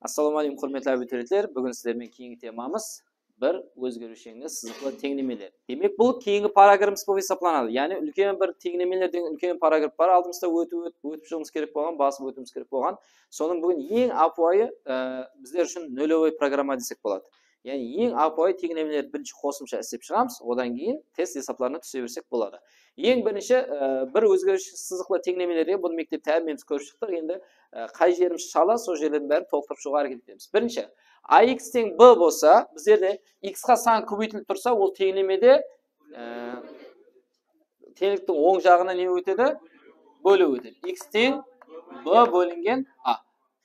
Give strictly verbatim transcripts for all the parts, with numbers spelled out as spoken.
Assalawma áleykum, húrmetli abiturientler. Búgin sizler menen keyingi temamız bir ózgeriwsheń sızıqlı teńlemeler. Demek, bul keyingi paragrafımız bolıp esaplanadı. Yaǵnıy, úlken bir teńlemeler degen úlken paragraf bar. Aldımızda ótip, ótip, ótip shıǵıwımız kerek bolǵan, basıp ótiwimiz kerek bolǵan. Sonıń búgin eń ápiwayı, e, bizler ushın nolevoy programma desek boladı. Yaǵnıy, eń ápiwayı teńlemeler birinshi qosımsha islep shıǵamız. Odan keyin test esaplarına túse bersek boladı. Eń birinshi, e, bir ózgeriwshi sızıqlı teńlemeler degen, bunı mektepte hámmemiz kórip shıqtıq. Endi, e, qay jerimiz shala, sol jerlerdiń bárin tolıq tapıp shıǵıwǵa háreket etemiz. Birinshi, A X teń B bolsa, bizlerde X qa san kóbeytilip tursa, ol teńlemede, e, teńliktiń oń jaǵına ne ótedi? Bóliw ótedi. X teń B bólingen A.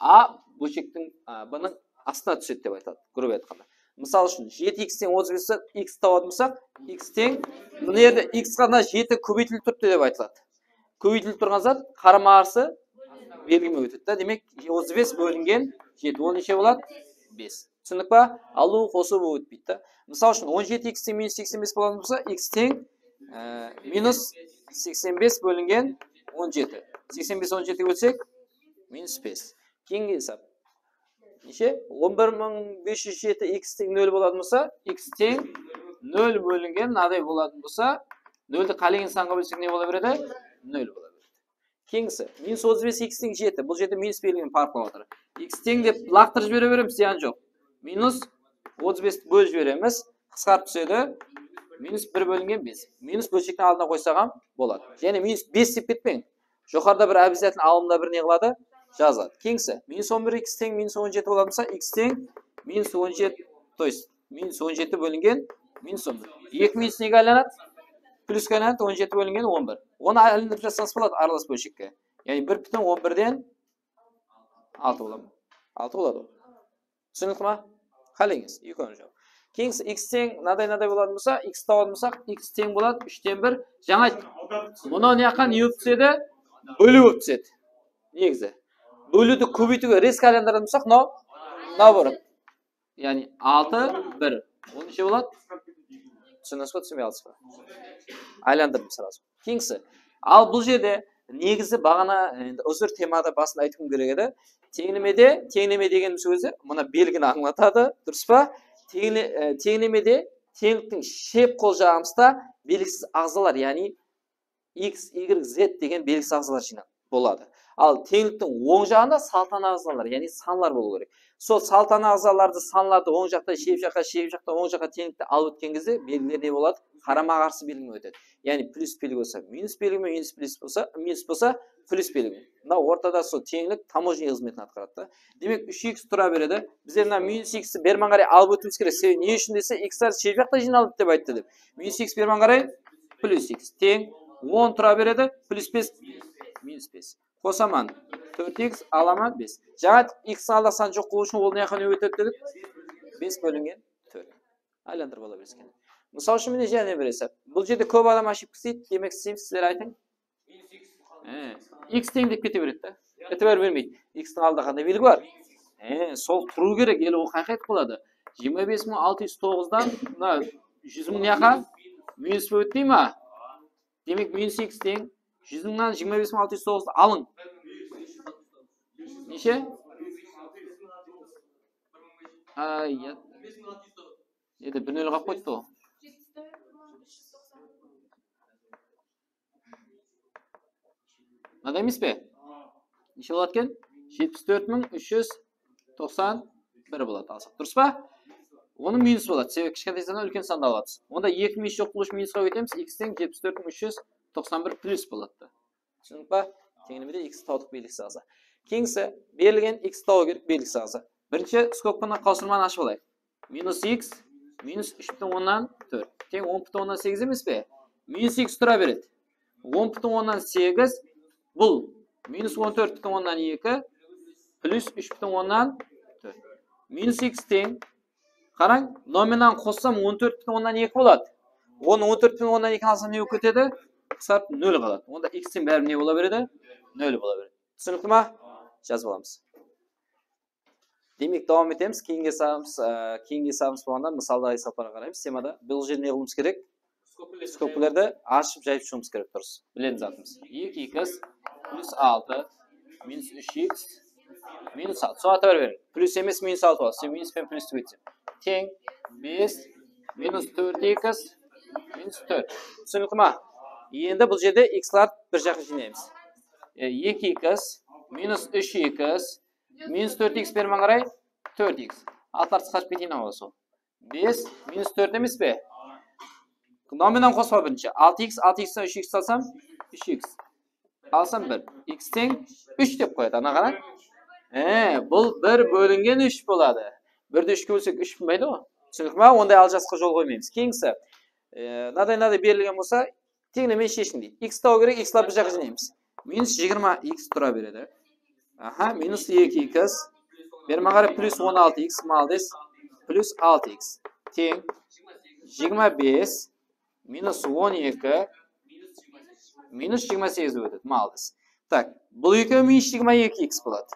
A bólshektiń, a, B nıń astına túsedi dep aytıladı, grubo aytqanda. Mısal ushın, jeti X teń otız bes bolsa, X tawatın bolsaq, X teń, mına jerde X qa mına jeti kóbeytilip turıptı dep aytıladı. Kóbeytilip turǵan zat qarama-qarsı belgime ótedi da. Demek, otız bes bólingen jeti, ol neshe boladı? Bes. Túsindik pa? Alıw, qosıw bolıp ótpeydi da. Mısal ushın, on jeti X teń minus seksen bes bolatuǵın bolsa, X teń, e, minus seksen bes bólingen on jeti. Seksen bes on jetige bólsek, minus bes. Keyingi esap. Neshe? On bir mıń bes júz jeti X teń nol bolatuǵın bolsa, X teń nol bólingen mınaday bolatuǵın bolsa, noldi qálegen sanǵa bólsek ne bola beredi? Nol bola beredi. Keyingisi, minus otız bes X teń jeti. Bul jerde minus belgilenen parıqlap atır. X teń dep laqtırıp jibere beremiz, zıyan joq. Minus otız besti bólip jiberemiz. Qısqarıp túsedi. Minus bir bólingen bes. Minus bólshektiń aldına qoysaǵam boladı. Jáne minus bes dep ketpeń. Joqarıda bir обязательно alımda bir ne qıladı? Jazıladı. Keyingisi, minus on bir X teń minus on jeti bolatuǵın bolsa, X teń minus on jeti, то есть, minus on jeti bólingen minus on bir. Eki minus nege aylanadı? Plyuske aylanadı, on jeti bólingen on bir. Onı aylandırıp jazsańız boladı aralas bólshekke. Yaǵnıy bir pútin on birden altı boladı. Altı boladı ǵoy. Túsinikli ma? Qáleńiz, eki orın joq. Keyingisi, X teń mınaday, mınaday bolatuǵın bolsa, X tawatuǵın bolsaq, X teń boladı úshten bir. Jańa ayttıq. Mınaw mına jaqqa ne bolıp túsedi? Bóliw bolıp túsedi. Negizi. Bóliwdi kóbeytiwge rezko aylandıratuǵın bolsaq, mınaw, наоборот. Yaǵnıy altı, bir. Ol neshe boladı? Túsindińiz be, túsinbey qaldıńız ba? Aylandırdım сразу. Keyingisi. Al, bul jerde negizi baǵana, endi, uzr, temada basında aytıwım kerek edi. Teńlemede, teńleme degenimiz ózi mına belgini ańlatadı, durıs pa? Teńle-, e, teńlemede teńliktiń shep qol jaǵımızda belgisiz aǵzalar, yaǵnıy X, Y, Z degen belgisiz aǵzalar jıynalıp boladı. Al, teńliktiń oń jaǵında saltanaq aǵzalar, yaǵnıy sanlar bolıwı kerek. Sol saltanaq aǵzalardı, sanlardı oń jaqta, shep jaqqa, shep jaqta, oń jaqqa teńlikti alıp ótken gezde belgiler ne boladı? Qarama-qarsı belgime ótedi. Yaǵnıy plyus belgi bolsa, minus belgime, minus plyus bolsa, minus bolsa, plyus belgime. Mına ortada sol teńlik tamojniy xızmetin atqaradı da. Demek, úsh X tura beredi. Bizler mına minus X ti berman qaray alıp ótiwimiz kerek. Sebebi ne ushın dese, X lar shep jaqta jıynalıp dep ayttı dep. Minus X berman qaray plyus X teń on tura beredi, plyus bes, minus bes. Qosaman, tórt X, alaman bes. Jańa X tiń aldında san joq qılıw ushın ol mına jaqqa ne ótedi dedik? Bes bólingen tórt. Aylandırıp ala beresiz. Mısal ushın, mine, jáne bir esap. Bul jerde kóp adam ошибка isleydi, demek, isleymiz, sizler aytıń. E, X teń dep kete beredi da. Itibar bermeydi. X tiń aldında qanday belgi bar? E, sol turıw kerek, ele ol qay qaytip qaladı? Jigirma bes mıń altı júz toǵızdan mına júz mıń mına jaqqa minus bolıp ótpey ma? Demek, minus X teń júz mıńnan jigirma bes mıń altı júz toǵızdı alıń. Neshe? Ay, ya. Edi, bir nol qalıp qoyıptı ǵoy. Mınaday emes pe? Neshe boladı eken? Jetpis tórt mıń úsh júz toqsan bir boladı, alsaq. Durıs pa? Onıń minus boladı. Sebebi kishkentay sannan úlken sandı alıp atırmız. Onda eki minus joq qılıw ushın minusqa ótemiz. X teń jetpis tórt mıń úsh júz toqsan bir plyus boladı. Túsindik pa? Teńlemede X tawdıq belgisiz aǵza. Keyingisi, berilgen X tawı kerek belgisiz aǵza. Birinshi skobkanı qawsırmanı ashıp alayıq. Minus X minus úsh pútin onnan tórt teń on pútin onnan segiz emes pe? Minus X tura beredi. On pútin onnan segiz, bul minus on tórt pútin onnan eki plyus úsh pútin onnan tórt. Minus X teń, qarań, nominalın qossam on tórt pútin onnan eki boladı. Onı on tórt pútin onnan ekini alsam ne bolıp ketedi? Qısqarıp nol qaladı. Onda X teń bári ne bola beredi? Nol bola beredi. Túsinikli ma? Jazıp alamız. Demek, dawam etemiz. Keyingi esabımız, e, keyingi esabımız bolǵanda mısaldaǵı esaplarǵa qaraymız. Temada bul jerde ne qılıwımız kerek? Skobkalardı ashıp jayıp shıǵıwımız kerek, durıs. Biletin zatımız. Eki X plyus altı minus úsh X Minus altı. Soǵan itibar beriń. Plyus emes, minus altı boldı. Sen minus penen plyusti kóbeytseń. Teń bes minus tórt iks minus tórt. Túsinikli ma? Endi bul jerde ikslardı bir jaqqa jıynaymız. E, eki iks minus úsh iks minus tórt iks berman qaray, tórt iks. Altlar qısqarıp keteyin awa sol. Bes minus tórt emes pe? Nominal qospa birinshi. Altı iks, altı iksten úsh iks alsam, úsh iks. Alsam bir. Iks teń úsh dep qoyadı. Ana qara. E, bul bir bólingen úsh boladı. Birdi úshke bólsek, úsh bolmaydı ǵoy. Túsinikli ma? Onday aljasıqqa jol qoymaymız. Keyingisi. E, mınaday, mınaday berilgen bolsa, teńlemeni sheshiń deydi. Iks tabıw kerek, ikslar bir jaqqa jıynaymız. Minus jigirma iks tura beredi. Aha, minus eki iks. Berman qara, plyus on altı iks, maldes. Plyus altı iks. Teń jigirma bes minus on eki minus jigirma segiz dep ótedi. Maldes. Tak, bul ekewi minus jigirma eki iks boladı.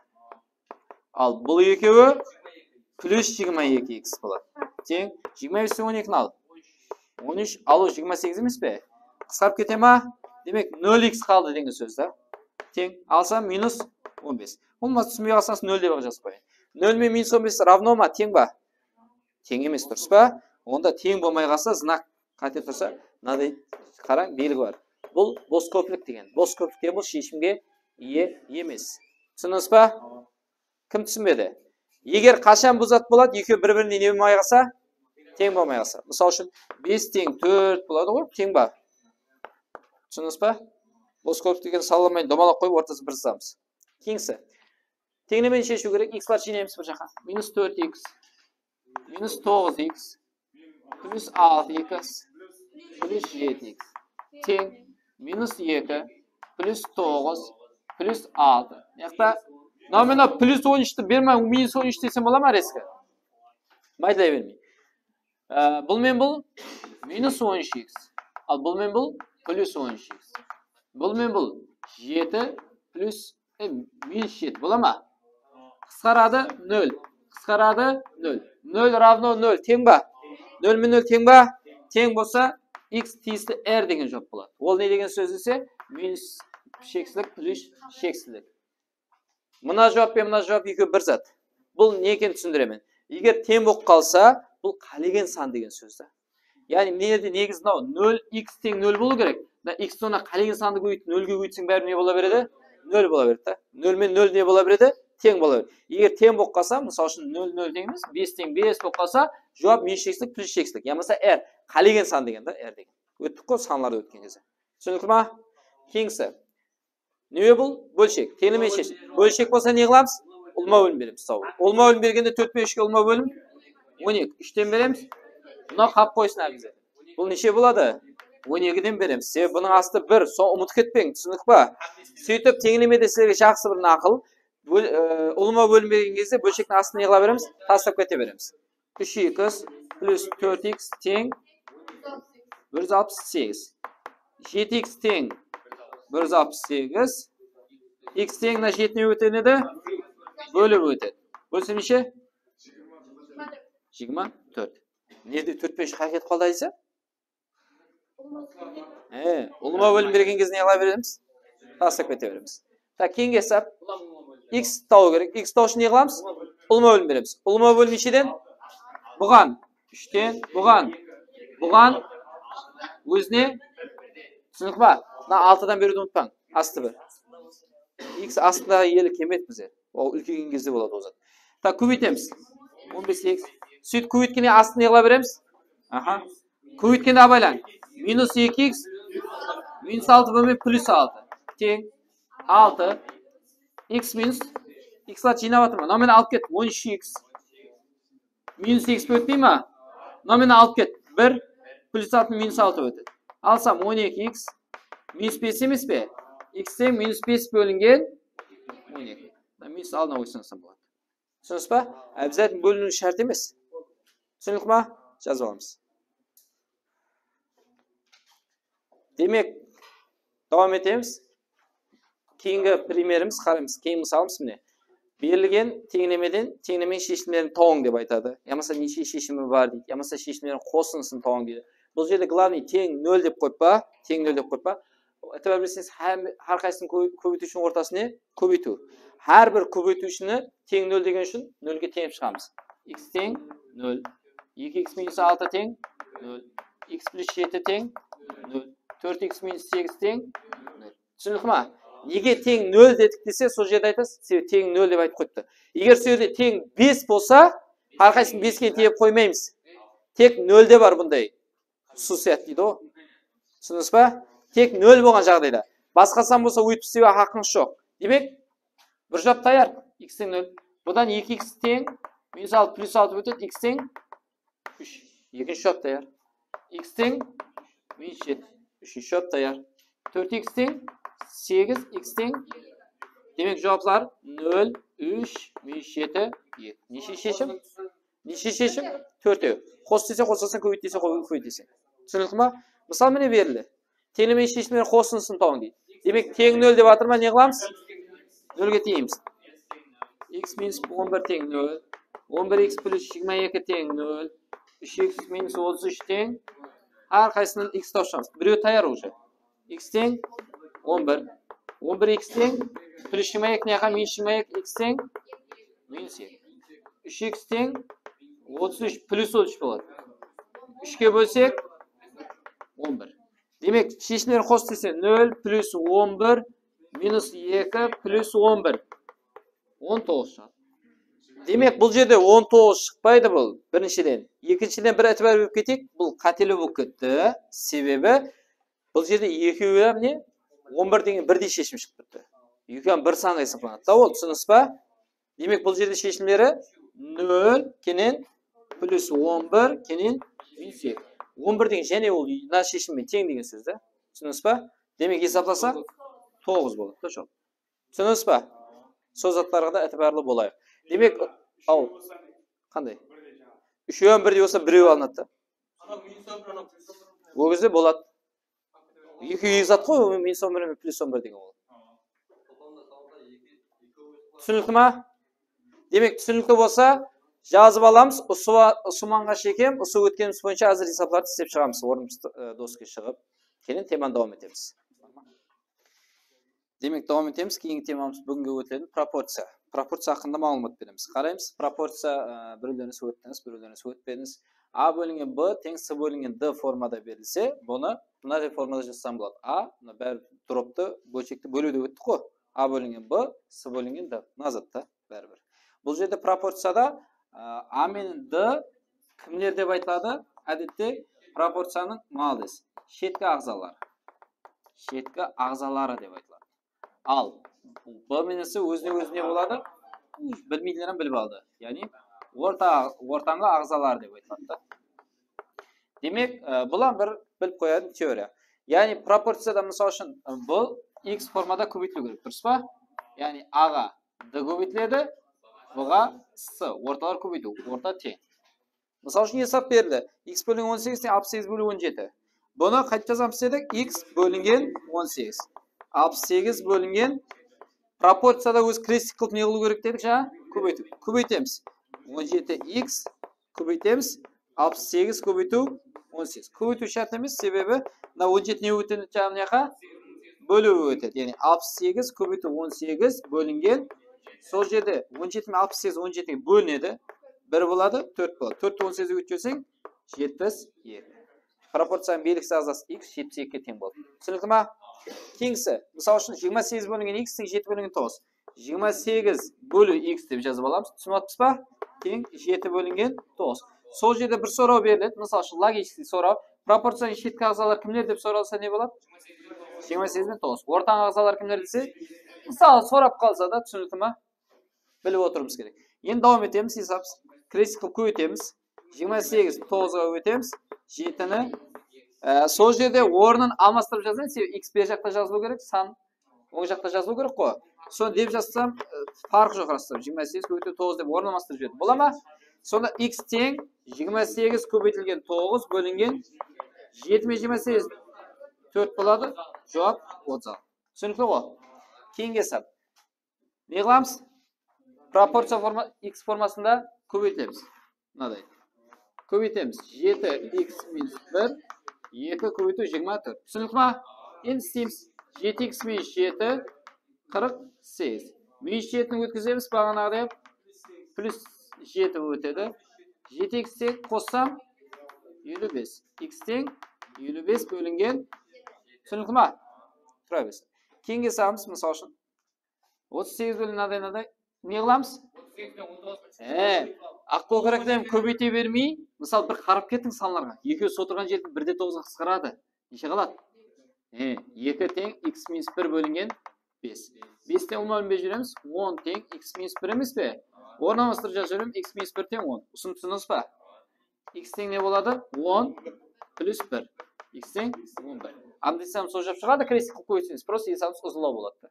Al, bul ekewi plyus jigirma eki iks boladı. Teń jigirma bes on ekini al. On úsh, al, ol jigirma segiz emes pe? Qısqarıp kete ma? Demek, nol iks qaldı degen sóz da. Teń, alsam, minus on bes. Bolmasa, túsinbey qalsańız, nol dep jazıp qoyayın. Nol men minus on bes ravno ma, teń ba? Teń emes, durıs pa? Onda teń bolmay qalsa, znak qáte tursa, mınaday qarań, belgi bar. Bul bos kóplik degen. Bos kóplik degen bul sheshimge iye emes. Túsindińiz pa? Kim túsinbedi? Eger qashan bul zat boladı, ekewi bir-birine ne bolmay qalsa? Teń bolmay qalsa. Mısal ushın, bes teń tórt boladı ǵoy, teń ba? Túsindińiz pa? Bos kóplik degen sanlamayın, domalap qoyıp, ortasın bir sızamız. Keyingisi. Teńlemeni sheshiw kerek. Ikslar jıynaymız bir jaqqa. Minus tórt iks, minus toǵız iks, plyus altı iks, plyus jeti iks. Teń minus eki, plyus toǵız, plyus altı. Mıyaqta nominal plyus on úshti bermey, minus on úsh desem bola ma, rezki? Mayda bermey. Ee, bul men bul minus on úsh iks. Al, bul men bul plyus on úsh iks. Bul men bul jeti plyus, e, minus jeti. Bola ma? Qısqaradı nol. Qısqaradı nol. Nol ravno nol. Teń ba? Nol men nol teń ba? Teń bolsa, iks tiyisli R degen juwap boladı. Ol ne degen sóz dese, minus sheksizlik plyus sheksizlik. Mına juwap penen mına juwap ekewi bir zat. Bul ne ekenin túsindiremen. Eger teń bolıp qalsa, bul qálegen san degen sóz da. Yaǵnıy, mına jerde negizi mınaw, nol iks teń nol bolıw kerek. Mına iks ornına qálegen sandı kóbeytip, nolge kóbeytseń, bári ne bola beredi? Nol bola beredi da. Nol men nol ne bola beredi? Teń bola beredi. Eger teń bolıp qalsa, mısal ushın, nol nol teń emes, bes teń bes bolıp qalsa, juwap minus sheksizlik plyus sheksizlik. Yamasa R, qálegen san degen da, R degen. Óttik ǵoy sanlardı ótken gezde. Túsinikli ma? Keyingisi. Neme bul? Bólshek. Teńleme shesh. Bólshek bolsa ne qılamız? Ulıwma bólim beremiz. Saw. Ulıwma bólim bergende tórt penen úshke ulıwma bólim on eki. Úshten beremiz. Mına qalıp qoysın, ábizde. Bul neshe boladı? On ekiden beremiz. Sebebi bunıń astı bir. Soń umıtıp ketpeń. Túsindik pa? Sóytip, teńlemede sizlerge jaqsı bir naqıl. Ból-, e, ulıwma bólim bergen gezde bólshektiń astın ne qıla beremiz? Taslap kete beremiz. Úsh iks plyus tórt iks teń bir júz alpıs segiz. Jeti iks teń bir júz alpıs segiz. Iks teń mına jeti ne ótedi? Bólip ótedi. Bólse neshe? Jigirma tórt. Nede tórt penen úsh háreket qaldı, aytsa? E, ulıwma bólim bergen gezde ne qıla beremiz? Taslap kete beremiz. Tak, keyingi esap. Iks tabıw kerek. Iks tabıw ushın ne qılamız? Ulıwma bólim beremiz. Ulıwma bólim nesheden? Buǵan úshten, buǵan, buǵan ózine. Túsinik pa? Mına altıdan beriwdi umıtpań. Astı bir. Iks astındaǵı eli kelmeydi bizge. Ol úlkeygen gezde boladı ol zat. Tak, kóbeytemiz. On bes iks. Sóytip kóbeytkende astın ne qıla beremiz? Aha. Kóbeytkende abaylań. Minus eki iks. Minus altı bólme plyus altı. Teń altı. Iks minus. Ikslardı jıynap atırman. Mına meni alıp ket. On úsh iks. Minus iks ótpey ma? Mına meni alıp ket. Bir plyus altı minus altı ótedi. Alsam on eki iks. Minus bes emes pe? Iks teń minus bes bólingen on eki. Minus aldına qoysań boladı. Túsindińiz ba? Обязательно bóliniwi shárt emes. Túsinik pa? Jazıp alamız. Demek, dawam etemiz. Keyingi primerimiz, qaraymız, keyingi mısalımız mine. Berilgen teńlemeden teńlemenin sheshimlerin tabıń dep aytadı. Yamasa neshe sheshimi bar deydi, yamasa sheshimlerin qosındısın tabıń deydi. Bul jerde главный teń nol dep qoyıp pa, teń nol dep qoyıp pa. Itibar berseńiz, hám, hár qaysısın kó-, kóbeytiwshiniń ortası ne? Kóbeytiw. Hár bir kóbeytiwshini teń nol degen ushın nolge teńep shıǵamız. X teń nol. Eki x minus altı teń nol. X plus jeti teń nol. Tórt x minus segiz teń nol. Túsinikli ma? Nege teń nol dedik dese, sol jerde aytasız, sebebi teń nol dep aytıp qoyıptı. Eger sol jerde teń bes bolsa, hár qaysısın beske tiyip qoymaymız. Tek nolde bar bunday xususiyat deydi ǵo. Túsindińiz ba? Tek nol bolǵan jaǵdayda. Basqa san bolsa óytip islewge haqqıńız joq. Demek, bir juwap tayar. X teń nol. Budan eki x teń minus altı plus altı ótedi, x teń úsh. Ekinshi juwap tayar. X teń minus jeti. Úshinshi juwap tayar. Tórt x teń segiz, x teń. Demek, juwaplar nol, úsh, minus jeti, eki. Neshe sheshim? Neshe sheshim? Tórtew. Qos dese qosasań, kóbeyt dese kóbeyteseń. Túsinikli ma? Mısal mine berildi. Teńleme sheshimleri qosındısın tabıń deydi. Demek, teń nol dep atır ma, ne qılamız? Nolge teńeymiz. X minus on bir teń nol. On bir x plus jigirma eki teń nol. Úsh x minus otız úsh teń. Hár qaysısınan x tawıp shıǵamız. Birew tayar уже. X teń on bir. On bir x teń plus jigirma eki, mına jaqqa minus jigirma eki, x teń minus eki. Úsh x teń otız úsh plus otız úsh boladı. Úshke bólsek, on bir. Demek, sheshimlerin qos dese, nol plus on bir minus eki plus on bir. On toǵız shıǵadı. Demek, bul jerde on toǵız shıqpaydı bul, birinshiden. Ekinshiden, bir itibar berip keteyik, bul qátelew bolıp ketti. Sebebi bul jerde ekewi hám ne? On bir degen birdey sheshim shıǵıp turıptı. Ekewi hám bir sanǵa esaplanadı da ol, túsindińiz ba? Demek, bul jerde sheshimleri nol kenen plus on bir kenen minus eki. On bir degen jáne ol mına sheshimmen teń degen sóz da. Túsindińiz ba? Demek, esaplasaq, toǵız boladı da juwap. Túsindińiz ba? Sol zatlarǵa da itibarlı bolayıq. Demek, al, qanday? Úshewi hám birdey bolsa, birewi alınadı da. Ol gezde boladı. Ekewi eki zat ǵoy, minus on bir menen plus on bir degen ol. Túsinikli ma? Demek, túsinikli bolsa, jazıp alamız. Usı wa-, usı manǵa shekem, usı ótkenimiz boyınsha házir esaplardı islep shıǵamız. Ornımız, e, doske shıǵıp, keyin temanı dawam etemiz. Demek, dawam etemiz. Keyingi temamız búgingi ótiletin proporciya. Proporciya haqqında maǵlıwmat beremiz. Qaraymız, proporciya, e, birewlerińiz óttińiz, birewlerińiz ótpedińiz. A bólingen B teń C bólingen D formada berilse, bunı mınaday formada jazsam boladı. A, mına bári droptı, bólshekti bóliwdi óttik ǵoy. A bólingen B, C bólingen D. Mına zat ta báribir. Bul jerde proporciyada, a, A menen D kimler dep aytıladı? Ádette proporciyanıń, молодец, shetki aǵzaları. Shetki aǵzaları dep aytıladı. Al, B menen C ózine-ózi ne boladı? Bilmeydiler hám bilip aldı. Yaǵnıy, orta, ortańǵı aǵzalar dep aytıladı da. Demek, e, bul hám bir bilip qoyatın teoriya. Yaǵnıy, proporciyada, mısal ushın, e, bul x formada kóbeytiliw kerek, durıs pa? Yaǵnıy, A ǵa D kóbeytiledi, B ǵa C, ortalar kóbeytiw, orta teń. Mısal ushın, esap berildi. X bólingen on segiz teń alpıs segiz bóliw on jeti. Bunı qáytip jazamız dedik? X bólingen on segiz. Alpıs segiz bólingen, proporciyada ózi klassik qılıp ne qılıw kerek dedik jańa? Kóbeytiw. Kóbeytemiz. On jeti x kóbeytemiz. Alpıs segiz kóbeytiw on segiz. Kóbeytiw shárt emes, sebebi mına on jeti ne ótedi, jańa mına jaqqa? Bóliw ótedi. Yaǵnıy alpıs segiz kóbeytiw on segiz bólingen, sol jerde on jeti menen alpıs segiz on jetige bólinedi. Bir boladı, tórt boladı. Tórtti on segizge kóterip jiberseń, jetpis eki. Proporciyanıń belgisiz aǵzası x jetpis ekige teń boldı. Túsinikli ma? Keyingisi, mısal ushın, jigirma segiz bólingen x teń jeti bólingen toǵız. Jigirma segiz bóliw x dep jazıp alamız. Túsinip atırmız ba? Teń jeti bólingen toǵız. Sol jerde bir soraw beriledi. Mısal ushın, logicheskiy soraw. Proporciyanıń shetki aǵzaları kimler dep soralsa ne boladı? Jigirma segiz benen toǵız. Ortańǵı aǵzalar kimler dese, mısalı, sorap qalsa da, túsinikli ma? Bilip otırıwımız kerek. Endi dawam etemiz, esap. Klassik qılıp kóbeytemiz. Jigirma segiz toǵızǵa kóbeytemiz. Jetini, e, sol jerde ornın almastırıp jazayın. Sebebi x ber jaqta jazılıw kerek, san oń jaqta jazılıw kerek ǵoy. Sonı dep jazsam, e, parqı joq, rastap. Jigirma segiz kóbeytiw toǵız dep orın almastırıp jiberdim. Bola ma? Sonda x teń jigirma segiz kóbeytilgen toǵız bólingen jeti menen jigirma segiz tórt boladı. Juwap otız altı. Túsinikli ǵoy. Keyingi esap. Ne qılamız? Proporciya forma, x formasında kóbeytemiz. Mınaday. Kóbeytemiz. Jeti x minus bir, eki kóbeytiw jigirma tórt. Túsinikli ma? Endi isleymiz. Jeti iks minus jeti, qırq segiz. Minus jetini ótkizemiz, baǵanaǵıday plyus jeti bolıp ótedi. Jeti iks teń qossam, eliw bes. Iks teń eliw bes bólingen. Túsinikli ma? Tura bersin. Keyingi esabımız, mısal ushın, otız segiz bólingen mınaday, mınaday. Ne qılamız? E, aq kókirekten kóbeyte bermey, mısal, bir qarap ketiń sanlarǵa. Ekewi sotırǵan jerden bir de toǵızǵa qısqaradı. Neshe qaladı? E, eki teń iks minus bir bólingen bes. Bes teń ulıwma bólimge jiberemiz, on teń iks minus bir emes pe? Orın almastırıp jazıp jiberemen, iks minus bir teń on. Usını túsindińiz ba? Iks teń ne boladı? On plyus bir. Iks teń on bir. Anda esabımız sozıp shıǵadı, krestik qılıp kóbeytseńiz, prosta esabımız uzınlaw boladı.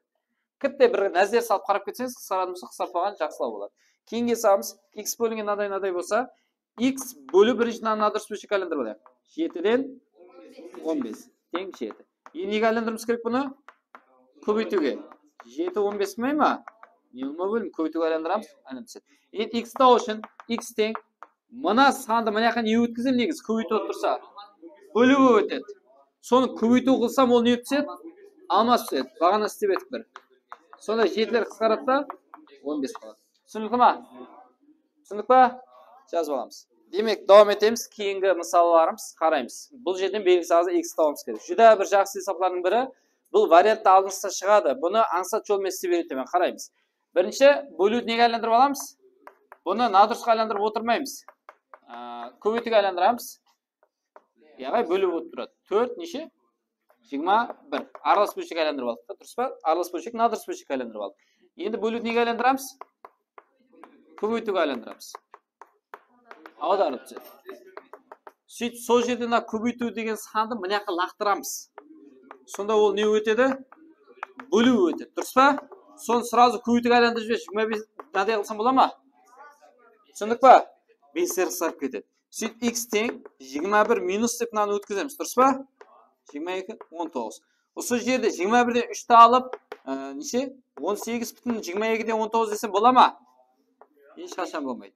Kitte bir názer salıp qarap ketseńiz, qısqaradı bolsa, qısqarıp qoyǵan jaqsılaw boladı. Keyingi esabımız iks bólingen mınaday, mınaday bolsa, iks bóliw birinshi mınanı nadurıs bólshekke aylandırıp alayıq. Jetiden on bes teń jeti. Endi nege aylandırıwımız kerek bunı? Kóbeytiwge. Jeti on bes bolmay ma? Ne ulıwma bólim? Kóbeytiwge aylandıramız. Aylanıp túsedi. Endi iks tabıw ushın iks teń. Mına sandı mına jaqqa ne ótkizem, negizi kóbeytiw bolıp tursa, bóliw bolıp ótedi. Sonı kóbeytiw qılsam, ol ne bolıp túsedi? Almas túsedi. Baǵana islep edik bir. Sonda jetiler qısqaradı da, on bes qaladı. Túsinikli ma? Túsindik pa? Jazıp alamız. Demek, dawam etemiz. Keyingi mısallarımız qaraymız. Bul jerden belgisiz aǵza iks tabıwımız kerek. Júdá bir jaqsı esaplardıń biri, bul variantta aldıńızda shıǵadı. Bunı ańsat jol menen islep úyretemen, qaraymız. Birinshi, bóliwdi nege aylandırıp alamız? Bunı nadurısqa aylandırıp otırmaymız. Á, kóbeytiwge aylandıramız. Yaǵnıy bóliw bolıp turadı. Tórt neshe? Jigirma bir. Aralas bólshekke aylandırıp aldıq ta, durıs pa? Aralas bólshek, nadurıs bólshekke aylandırıp aldıq. Endi bóliwdi nege aylandıramız? Kóbeytiwge aylandıramız. Awdarılıp túsedi. Sóytip, sol jerden mına kóbeytiw degen sandı mına jaqqa laqtıramız. Sonda ol ne ótedi? Bóliw ótedi. Durıs pa? Sonı srazı kóbeytiwge aylandırıp jiberip, jigirma bes mınaday qılsam bola ma? Túsindik pa? Besler qısqarıp ketedi. Sóytip, iks teń jigirma bir minus dep mınanı ótkizemiz, durıs pa? Jigirma eki, on toǵız. Usı jerde jigirma birden úshti alıp, e, neshe? On segiz pútin jigirma ekiden on toǵız desem bola ma? Hesh qashan bolmaydı.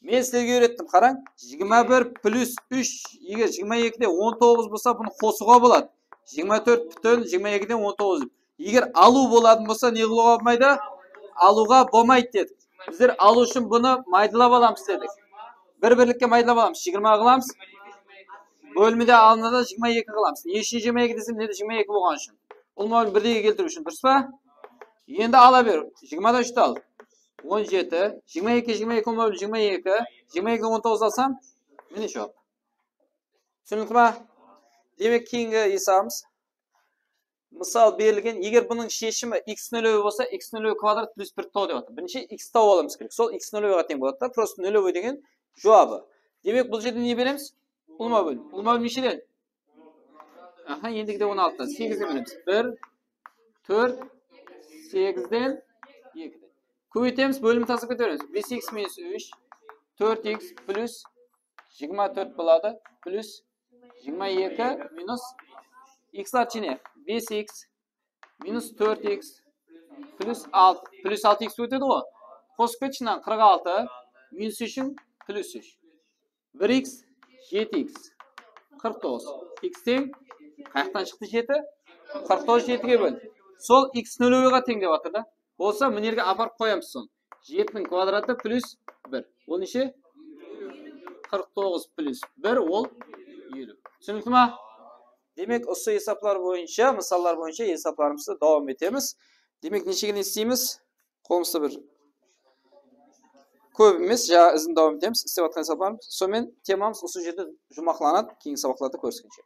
Men sizlerge úyrettim, qarań. Jigirma bir plyus úsh, eger jigirma ekide on toǵız bolsa, bunı qosıwǵa boladı. Jigirma tórt pútin jigirma ekiden on toǵız dep. Eger alıw bolatın bolsa, ne qılıwǵa bolmaydı? Alıwǵa bolmaydı dedik. Bizler alıw ushın bunı maydalap alamız dedik. Bir birlikke maydalap alamız. Jigirma qılamız. Bólimi de alındı da jigirma eki qılamız. Ne ushın jigirma eki desem, mine jigirma eki bolǵanı ushın. Ulıwma bólim birdege keltiriw ushın, durıs pa? Endi ala ber. Jigirmadan úshti al. On jeti. Jigirma eki, jigirma eki, ulıwma bólim jigirma eki. Jigirma ekiden on toǵız alsam, mine juwap. Túsinikli ma? Demek, keyingi esabımız. Mısal berilgen, eger bunıń sheshimi iks nolevıy bolsa, iks nolevıy kvadrat plyus bir tawıw dep atır. Birinshi iks tawıp alıwımız kerek. Sol iks nolevıyǵa teń boladı da, prosta nolevıy degen juwabı. Demek, bul jerde ne beremiz? Ulıwma bólim. Ulıwma bólim nesheden? Aha, endigide on altıdan. Segizden beremiz. Bir, tórt, segizden, ekiden. Kóbeytemiz, bólimdi taslap kete beremiz. Bes iks minus úsh, tórt iks plyus jigirma tórt boladı, plyus jigirma eki minus iksler ishine bes iks minus tórt iks plyus altı, plyus altı iks ótedi ǵoy. Qosıp ketshi mınanı, qırq altı minus úshiń plyus úsh. Bir iks, jeti iks, qırq toǵız. Iks teń, qayaqtan shıqtı jeti? Qırq toǵız jetige ból. Sol iks nolevıyǵa teń dep atır da. Bolsa, mına jerge aparıp qoyamız sonı. Jetiniń kvadratı plyus bir. Ol neshe? Qırq toǵız plyus bir, ol eliw. Túsinikli ma? Demek, usı esaplar boyınsha, mısallar boyınsha esaplarımızdı dawam etemiz. Demek, neshegene isleymiz? Qolımızda bir kóp emes, jańa izin dawam etemiz, islep atqan esaplarımız. Sonımen temamız usı jerde juwmaqlanadı. Keyingi sabaqlarda kóriskenshe.